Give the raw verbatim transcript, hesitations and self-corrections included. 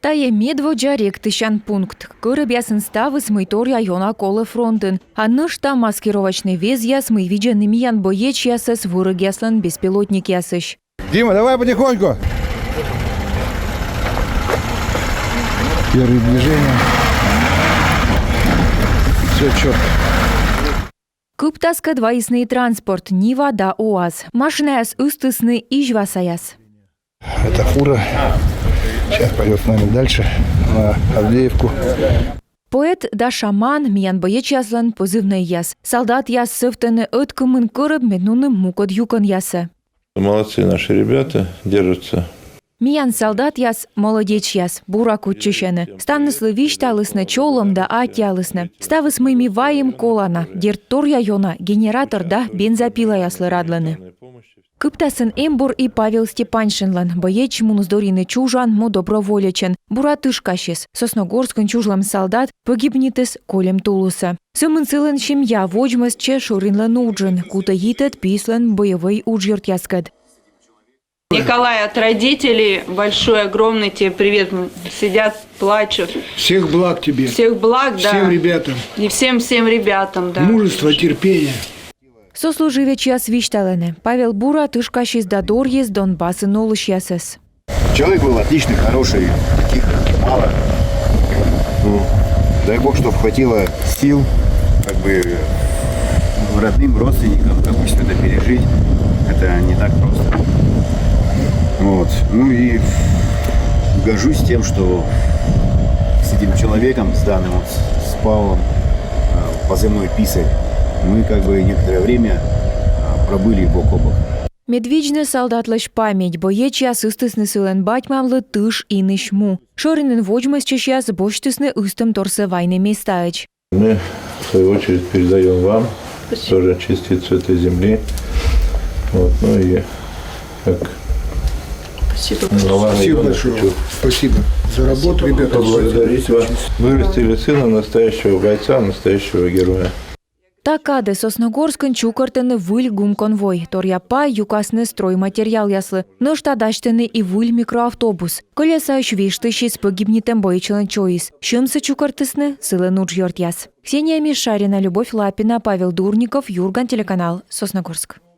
Тайӧ медводдза ректысян пункт. Кӧрӧбъясын ставыс, мый торъя ёна колӧ фронтын. А нӧшта маскировочнӧй везъяс, мый видзӧны миян боечьясӧс вӧрӧгъяслӧн беспилотникъясысь. Дима, давай потихоньку. Первые движения. Все четко. Кыптаскӧд вайисны и транспорт: Нива да УАЗ. Машинаяс ыстісны изьвасаяс. Это фура. Сейчас пойдет с нами дальше на Авдеевку. Поэт да шаман — миян боечьяслӧн позывнӧйяс. Салдатъяс сӧвтӧны ӧткымын кӧрӧб, мед нуны мукӧд юкӧнъясӧ. Молодцы наши ребята, держатся. Миян салдатъяс — молодечьяс, бура кутчысьӧны. Ставныслы висьталісны, чолӧм да аттьӧалісны. Ставыс, мый ми вайим, колана. Дерт, торъя ёна генератор да бензопилаяслы радлӧны. Кыптасын эм бур и Павел Степаншинлӧн. Боеч муніс дорйыны чужан, му доброволечӧн. Бура тышкасис. Сосногорскын чужлӧм салдат погибнитіс кольӧм тулысӧ. Сӧмын сылӧн семья водзмӧстчӧ шӧринлӧн уджын, кутӧ йитӧд пиыслӧн боевӧй уджъёртъяскӧд. Николай, от родителей большой, огромный тебе привет. М, сидят, плачут. Всех благ тебе. Всех благ, да. Всем ребятам. И всем, всем ребятам, да. Мужества, терпения. Сослуживечьяс висьталӧны: Павел бура тышкасис да дорйис Донбассын олысьясӧс. Человек был отличный, хороший, таких мало. Ну, дай бог, чтобы хватило сил, как бы, родным, родственникам, как бы, все это пережить. Это не так просто. Вот. Ну и горжусь тем, что с этим человеком, с данным, вот, с Павлом, э, позывной «Писарь», мы, как бы, некоторое время, э, пробыли бок о бок. Мед видзны салдатлысь память, боечьяс ыстісны сылӧн бать-мамлы тыш инысь му. Шӧринын водзмӧстчысьяс босьтісны ыстӧмторсӧ вайны местаӧдз. Мы, в свою очередь, передаём вам тоже частицу этой земли. Вот, ну и как глава района хочу поблагодарить вас. Спасибо большое. Спасибо за работу, ребята. Вырастили сына настоящего бойца, настоящего героя. Та кадӧ Сосногорскын чукӧртӧны выль гумконвой. Торъя пай юкасны стройматериалъяслы. Нӧшта дасьтӧны и выль микроавтобус. Кӧлесаысь вештысис пӧгибнитӧм боечлӧн чойыс. Сьӧмсӧ чукӧртісны сылӧн уджъёртъяс. Ксения Мишарина, Любовь Лапина, Павел Дурников, «Юрган» телеканал, Сосногорск.